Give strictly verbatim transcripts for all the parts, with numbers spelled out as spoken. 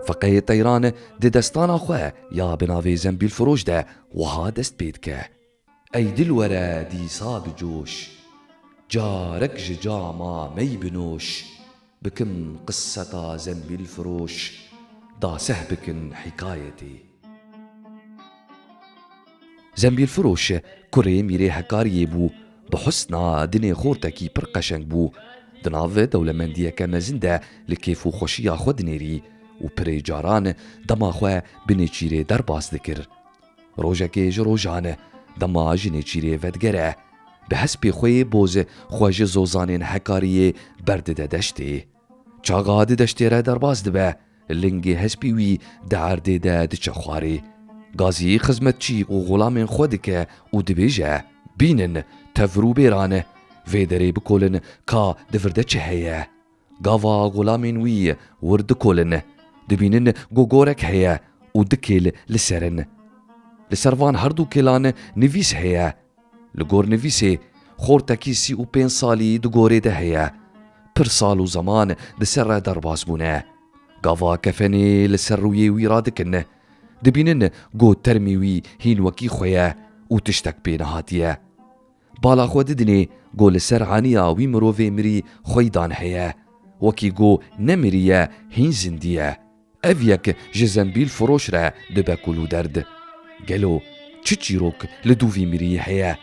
Feqeyê Teyran di destana xwe ya bi navê Zembîlfiroş de wiha dest pê dike. Ey dilwere dîsa bi coş, carek ji cama mey binoş, bikim qisseta Zembîlfiroş, da seh bikin hikayetê. Zembîlfiroş kurê Mîrê Hekariyê bû, bi husna dinê xortekî pir qeşeng bû. Di nav dewlemendiyeke mezin de li kêf û xweşiya xwe dinêrî û pirê caran dema xwe bi nêçîrê derbas dikir. Rojekê ji rojan dema ji nêçîrê vedigere, bi hespê xwe yê boz xwe ji zozanên Hekariyê berdide deştê. Çaxa di deştê re derbas dibe, lingê hespî wî di erdê de diçe xwarê. Gazî xizmetçî û xulamên xwe dike û dibêje, bînin, tevir û bêran, vê derê bikolin ka di vir de çi heye. Gava xulamên wî wir dikolin, dibînin ku gorek heye û du kêl li ser in. Li ser van herdu kêlan nivîs heye. Li gor nivîsê, xortekî sî û pênc salî di gorê de heye. Pir sal û zeman di ser re derbas bûne. Gava kefenê li ser rûyê wî radikin, dibînin ku termê wî hîn wekî xwe ye û tiştek pê nehatiye. Bala xwe didinê ku li ser aniya wî mirovê mirî xweydan heye, wekî ku ne mirî ye, hîn zindî ye. Ev yek ji Zembîlfiroş re dibe kul û derd. Gelo çi çîrok li dû vî mirî heye?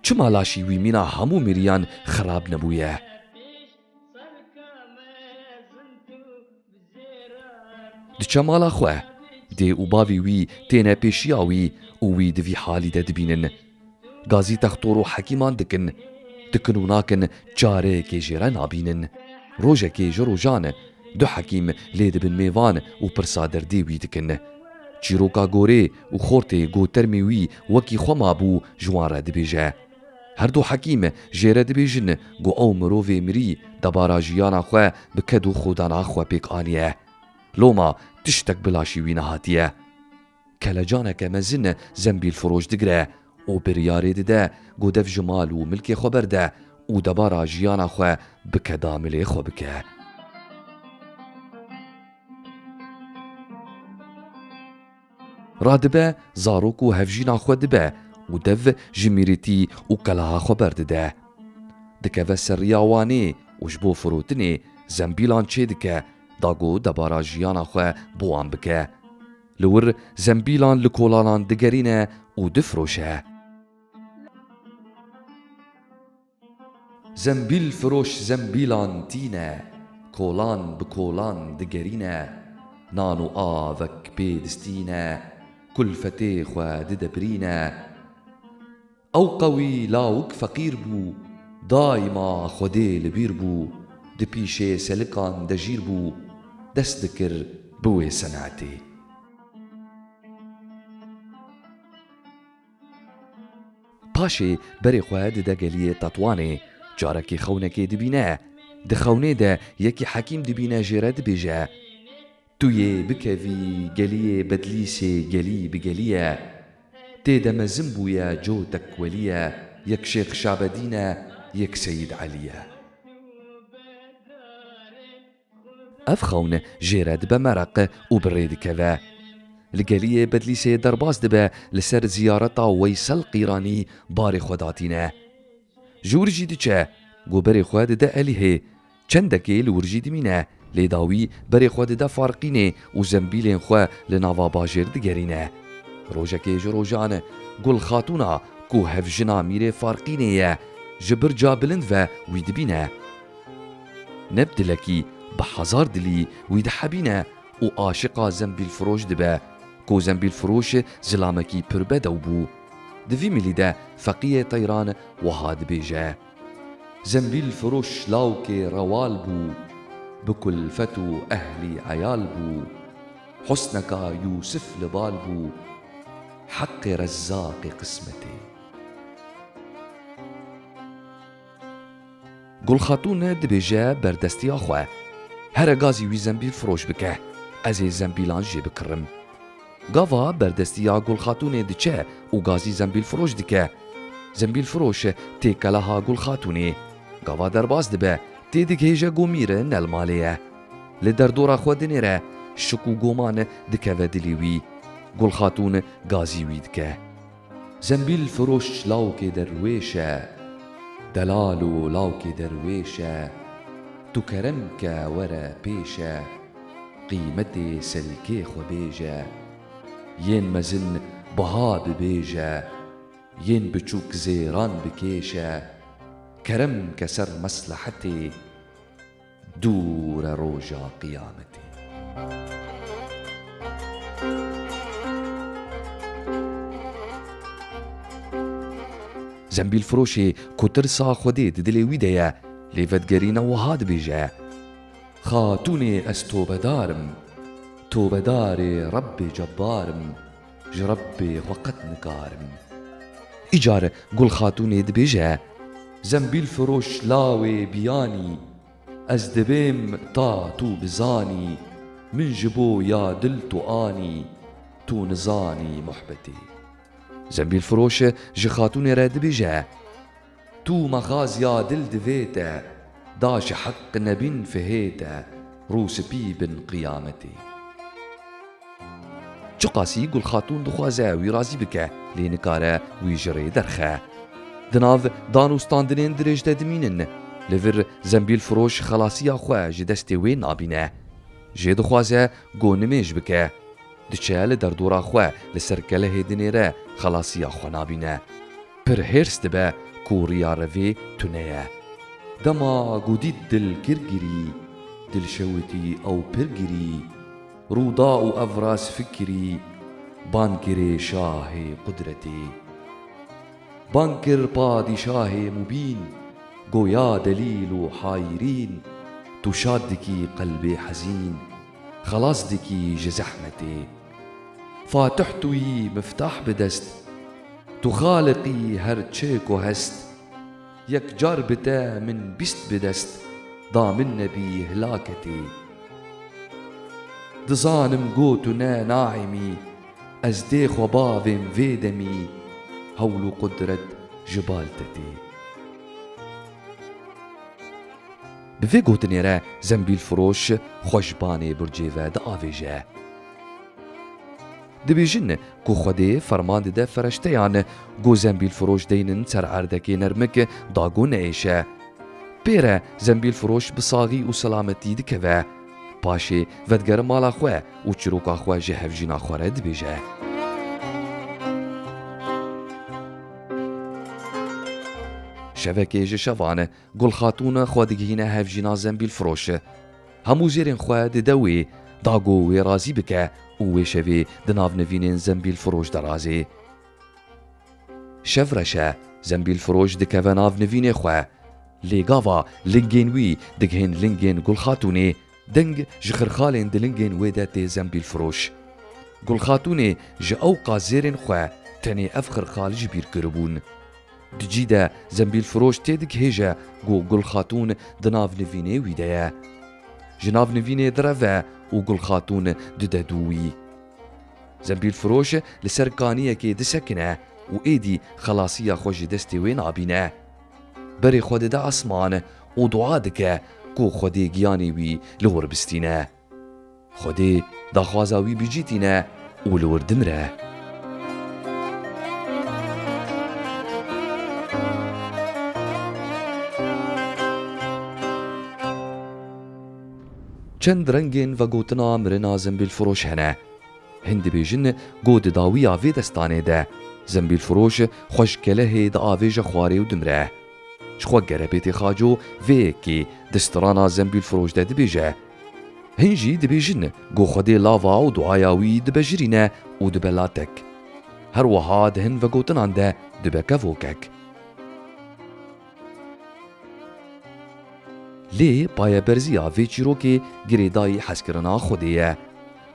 Çima laşî wî mîna hemû miriyan xirab nebûye? Diçe mala xwe, dê û bavê wî têne pêşiya wî û wî di vî halî de dibînin. Gazî textor û hekîman dikin, dikin û nakin, çareyekê jê re nabînin. Rojekê ji rojan du hekîm lê dibin mêvan û pirsa derdê wî dikin. Çîroka gorê û xortê ku termê wî wekî xwe mabû ji wan re dibêje. Her du hekîm jê re dibêjin ku ew mirovê mirî debara jiyana xwe bi ked û xwedana xwe pêk aniye. Loma tiştek bi laşî wî nehatiye. Kelecaneke mezin Zembîlfiroş digire û biryarê dide ku dev ji mal û milkê xwe berde û debara jiyana xwe bi keda milê xwe bike. Radibe, zarok û hevjîna xwe dibe û dev ji mîrîtî û keleha xwe berdide. Dikeve ser riya Wanê û ji bo firotinê zembîlan çêdike, da ku debara jiyana xwe bi wan bike. Li wir zembîlan li kolanan digerîne û difiroşe. Zembîlfiroş zembîlan tîne, kolan bi kolan digerîne, nan û avek pê distîne, kulfetê xwe didebirîne. Ew qewî lawik feqîr bû, daîma Xwedê li bîr bû, di pîşê selikan de jîr bû, dest dikir bi wê senetê. Paşê berê xwe dide geliyê Tetwanê, carekê xewnekê dibîne. Di xewnê de yekî hekîm dibîne jê re dibêje, tu yê bikevî geliyê Bedlîsê gelî bi gelî ye. Tê de mezin bûye cotek welî ye, yek Şêx Şabedîn e, yek Seyîd Elî ye. Ev xewn jê re dibe mereq û bi rê dikeve. Li geliyê Bedlîsê derbas dibe, li ser ziyareta Weysel Qîranî barê xwe datîne. Ji wir jî diçe, ku berê xwe dide Elîhê. Çendekê li wir jî dimîne, lê dawî berê xwe dide Farqînê û zembîlên xwe li nava bajêr digerîne. Rojekê ji rojan Gul Xatûna ku hevjina Mîrê Farqînê ye, ji birca bilind ve wî dibîne. Ne bi dilekî, bi hezar dilî wî dihebîne û aşiqa Zembîlfiroş dibe, ku Zembîlfiroş zilamekî pir bedew bû. Di vî milî de Feqiyê Teyran wiha dibêje, Zembîlfiroş lawkê rewal bû, bi kulfet û ehlî eyal bû. Husneka Yûsif li bal bû, heqê Rezzaqê qismetê. Gulxatûn dibêje berdestiya xwe, here gazî wî Zembîlfiroş bike, ez ê zembîlan jê bikirim. Gava berdestiya Gulxatûnê diçe û gazî Zembîlfiroş dike. Zembîlfiroş tê keleha Gulxatûnê. Gava derbas dibe, tê digihêje ku Mîr ne li malê ye. Li derdora xwe dinêre, Şik û goman dikeve dilê wî. Gulxatûn gazî wî dike. Zembîl firoş lawkê derwêş e. Delal û lawkê derwêş e. Tu kerem ke were pêş e. Qîmetê selkê xwe bêje. Yên mezin biha bibêje. Yên biçûk zêran bikêşe. Kerem ke ser meslehetê. Dûr e roja qiyametê. Zembîlfiroşê ku tirsa Xwedê di dilê wî de ye, lê vedigerîne wiha dibêje: Xatûnê ez tobedar im, tobedarê Rebbê Cebbar im, ji Rebbê xwe qet nikarim. Îcar Gulxatûnê dibêje: Zembîlfiroş lawê biyanî, ez dibêm ta tu bizanî, min ji bo ya dil tu anî, tu nizanî muhbetê. Zembîlfiroş ji Xatûnê re dibêje: Tu mexaziya dil divê te, da ji heq nebîn fihê te, rûspî bin qiyametê. Çiqasî Gulxatûn dixwaze wî razî bike, lê nikare wî ji rê derxe. Di nav dan û standinên dirêj de dimînin. Li vir Zembîlfiroş xelasiya xwe ji destê wê nabîne. Jê dixwaze ku nimêj bike. Diçe li derdora xwe, li ser kelehê dinêre, xelasiya xwe nabîne. Pir hêrs dibe ku riya revê tune ye. Dema ku dît dil kir girî, dil şewitî ew pir girî. Rûda û evraz fikirî, ban kirê şahê qudretê. Ban kir padîşahê mubîn, goya delîl û hayrîn, tu şad dikî qelbê hezîn, xelas dikî ji zehmetê. Fatih tu yî, miftah bi dest, tu xaliqî her çi ku hest. Yek car bi te min bîst bi dest, da min nebî hilaketê. Dizanim got tu ne naîmî, ez dê xwe bavêm vê demî, hewl û qudret ji bal te tê. Bi vê gotinê re Zembîlfiroş xwe ji banê burcê ve diavêje. Dibêjin ku Xwedê ferman dide fereşteyan ku Zembîlfiroş deynin ser erdekê nermik da ku neêşe. Pê re Zembîlfiroş bi saxî û selametî dikeve. Paşê vedigere mala xwe û çîroka xwe ji hevjîna xwe re dibêje. Şevekê ji şevan Gulxatûn xwe digihîne hevjîna Zembîlfiroş. Hemû zêrên xwe dide wê, da ku wê razî bike û wê şevê di nav nivînên Zembîlfiroş de razê. Şev reş e, Zembîlfiroş dikeve nav nivînê xwe. Lê gava lingên wî digihên lingên Gulxatûnê, deng ji xirxalên di lingên wê de tê Zembîlfiroş. Gulxatûnê ji ewqa zêrên xwe tenê ev xirxal ji bîr kiribûn. Di cî de Zembîlfiroş têdigihêje ku Gulxatûn di nav nivînê wî de ye. Ji nav nivînê direve û Gulxatûn dide dû wî. Zembîlfiroş li ser kaniyekê disekine û êdî xelasiya xwe ji destê wê nabîne. Berê xwe dide esman û dua dike ku Xwedê giyanê wî li wir bistîne. Xwedê daxwaza wî bi cî tîne û li wir dimire. Çend rengên vegotina mirina Zembîlfiroş hene. Hin dibêjin ku di dawiya vê destanê de Zembîlfiroş xwe ji kelehê diavêje xwarê û dimire. Ji xwe gerebêtê Xaco vê yekê di strana Zembîlfiroş de dibêje. Hin jî dibêjin ku Xwedê lava û duaya wî dibejirîne û dibe latek. Her wiha di hin vegotinan de dibe kevokek. Lê payeberziya vê çîrokê girêdayî hezkirina Xwedê ye.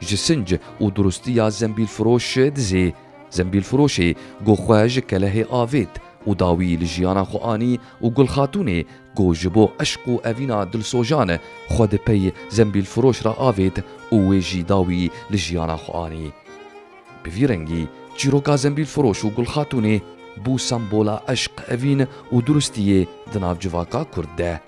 Ji sinc û duristiya Zembîlfiroş dizê. Zembîlfiroşê ku xwe ji kelehê avêt û dawî li jiyana xwe anî û Gulxatûnê ku ji bo eşq û evîna dilsojan xwe di pey Zembîlfiroş re avêt û wê jî dawî li jiyana xwe anî. Bi vî rengî çîroka Zembîlfiroş û Gulxatûnê bû sembola eşq, evîn û durustiyê di nav civaka Kurd de.